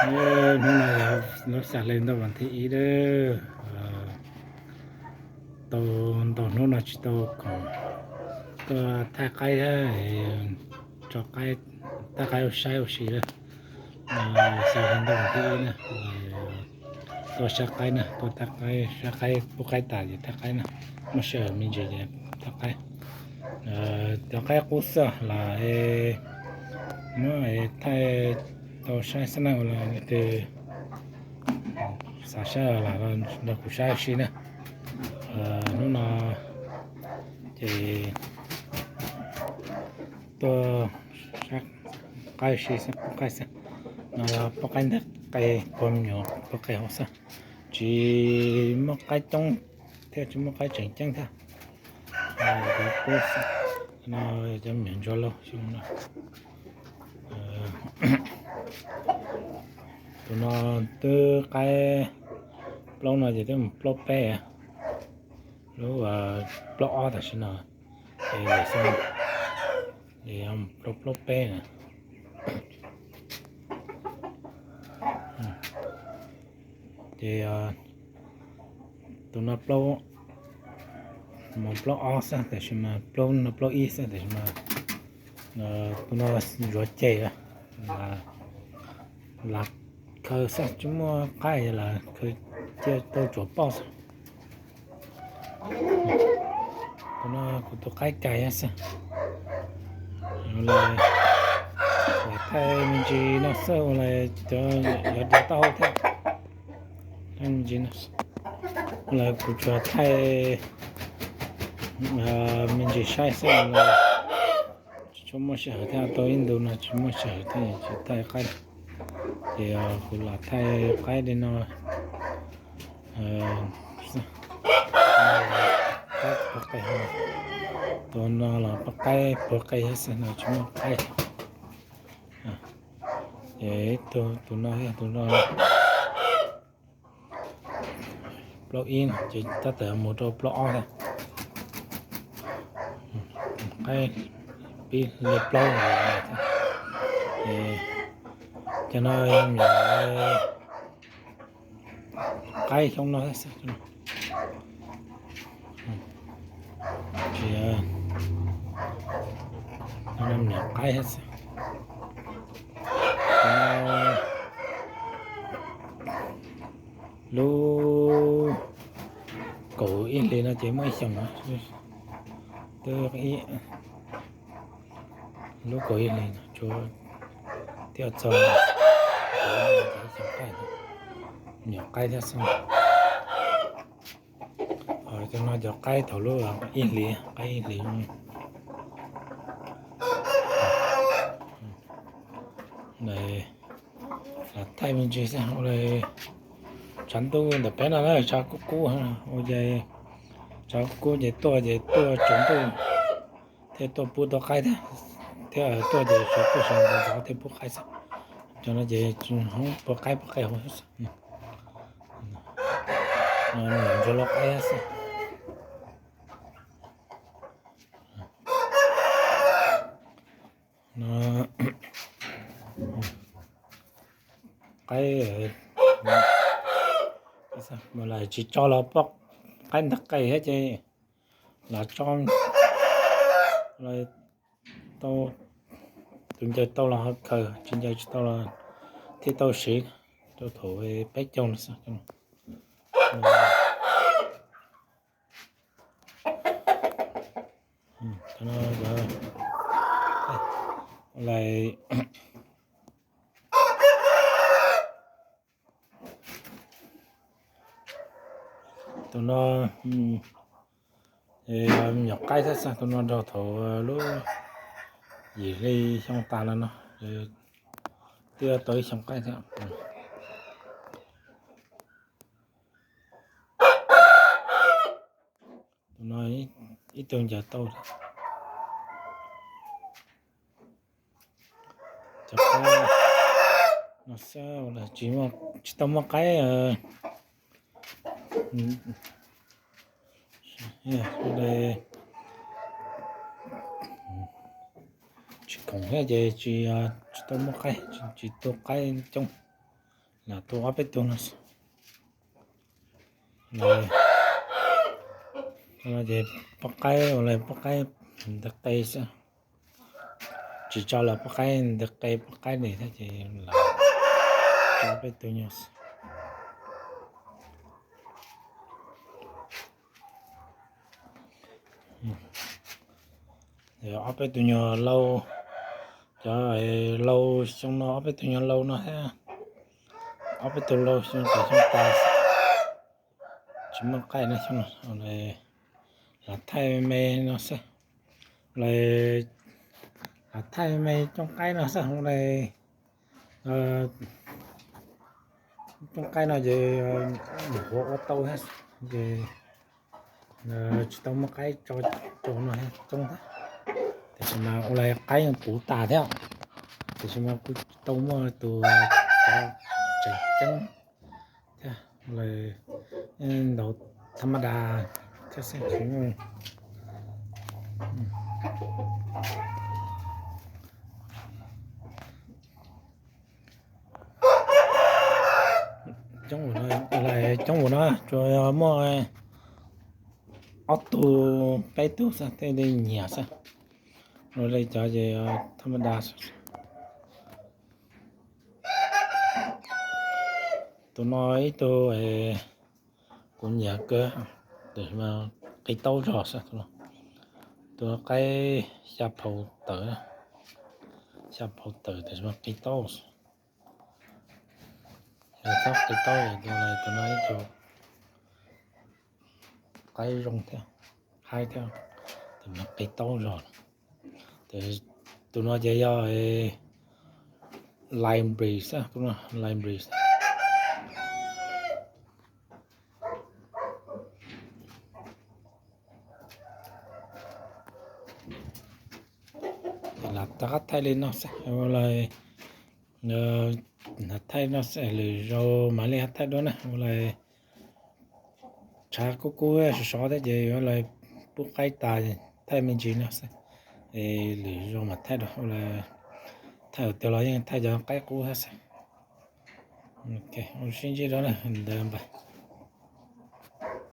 Hnub no yog lub xya hli ntuj vas thib ib lawm, tau ntau hnub no tsis tau khoom tuaj thaij qaib thiab, tso qaib, thaij qaib ua saib ua si lawm. Xya hli ntuj vas thib ib na, tuaj saib qaib na, tuaj thaij qaib, saib qaib, pub qaib tas ces thaij qaib na, muaj sij hawm me ntsis ces thaij qaib. Cov qaib qub xwb los muab thaij tau saib xwb na, ua li leej twg xav saib los nrog kuv saib ua si na. Hnub no ces tuaj saib qaib ua si xwb, pub qaib xwb. No pub qaib ntawm qe, pub me nyuam pub qe hauv xwb, tsis muaj qaib coob thiab tsis muaj qaib tseem ceeb thiab. Cov pub xwb, no cov me nyuam ntsuag lauj xyoo no. Tus no twb qaib plaub no ces twb mus plaub peb, lub plaub ob tam sim no es lawm xwb, es plaub plaub peb na. Ces tus no plaub, mus plaub ob xwb tam sim no, plaub no plaub ib xwb tam sim no. Tus no zuav ceg, lam khaws xwb tsis muaj qaib, lam khaws cia tau tsuam pauj xwb. Tus no kuv tus qaib cais xwb. Ua li, thaij me ntsis no xwb, ua li cov yuav diav taub hau thiab. Thaij me ntsis no, ua li kuv tsuas thaij me ntsis saib xwb, tsis tshua muaj sij hawm thiab, tau ib ntus no tsis muaj sij hawm thiab tsis thaij qaib. Ces kuv los thaij qaib li no. Qaib puag qe, tus no los pub qaib puag qe xwb no tsis muaj qaib. Ces tus no thiab tus no plaub ib no ces tab tom mus rau plaub ob thiab. Qaib pib li plaub, ces cov no yog me nyuam qaib xyoo no thiab xwb. Tsis, me nyuam qaib thiab xwb. Lub kaum ib hlis no ces muaj ib xyoos, twb ib, lub kaum ib hlis no tsuas thiaj txog ib xyoos qaib, me nyuam qaib thiab xwb. Cov no cov qaib thaum lub ib hlis, qaib ib hlis. Los thaij me ntsis xwb, ua li tshav ntuj ntawm peb no na, tshav kub kub, ua ces tshav kub kub ces tuaj ces tuaj tsaus ntuj thiaj tuaj pub tau qaib thiab, thiab tuaj ces sawv tuaj sawv ntxov ntxov thiaj pub qaib xwb. Cov no ces hoob pub qaib pub qe hauv xwb. Ntsuag lauj qaib xwb. Qaib, mus lawm tsis tso los pub qaib ntawm qe thiab ces los tso, tau, tus ncaws tau los ho khaws, tsis ncaws tsis tau los thiaj tau siv rau thaum peb caug no xwb. Tus no me nyuam qaib thiab xwb, tus no nrog thaum lub yim hli xyoo tas los no twb tau ib xyoo qaib thiab. Tus no ib tug ncaws tau. Cov qaib no xwb, tsis tau muaj qaib, tsis khoom thiab ces tsis, tsis tau muaj qaib, tsis tu qaib coob. Tus ob peb tug no, ces poj qaib ua li poj qaib ntawg qe xwb, tsis tso los poj qaib ntawg qe poj qaib li thiab ces lam tso ob peb tug nyuag xwb. Ob peb tug nyuag lau, cov lau xyoo no ob peb tug nyuag lau no thiab, ob peb tug lau xyoo tas xyoo tas, tsis muaj qaib no xyoo no, lam thaij me no xwb, lam thaij me cooj qaib no xwb, lam cooj qaib no ces nyuam qhuav ua tau thiab ces tsis tau muaj qaib tso rau no thiab coob thiab. Tiam sis mas ua li qaib puv tas thiab, tiam sis mas kuj tau muaj tus cov tseem ceeb thiab, ntaus thab maj das thiab xwb. Coob ua no, tsuas yog muaj ob tug peb tug xwb thiaj li nyiam xwb, ua li cov ces thab maj das. Tus no ib tug kuv nyiam kawg, tiam sis mas qis taub zog xwb. Tus no qaib xya phau tawm, xya phau tawm tiam sis mas qis taub. Txhob qis taub, tus no ib tug qaib zoo thiab, haib thiab, tiam sis mas qis taub zog. Tus no ces yog lion breed xwb, lion breed. Lam rov qab thaij li no xwb, ua li thaij no xwb, lwm zaus mam li thaij dua na, ua li tshav kub kub sov sov thiab ces yuav los pub qaib tas thaij me ntsis no xwb, lwm zaus mam thaij dua, ua li thaij ua tiag los yeej thaij cov qaib qub thiab xwb. Ua sib ntsib dua na, ntawd npawg.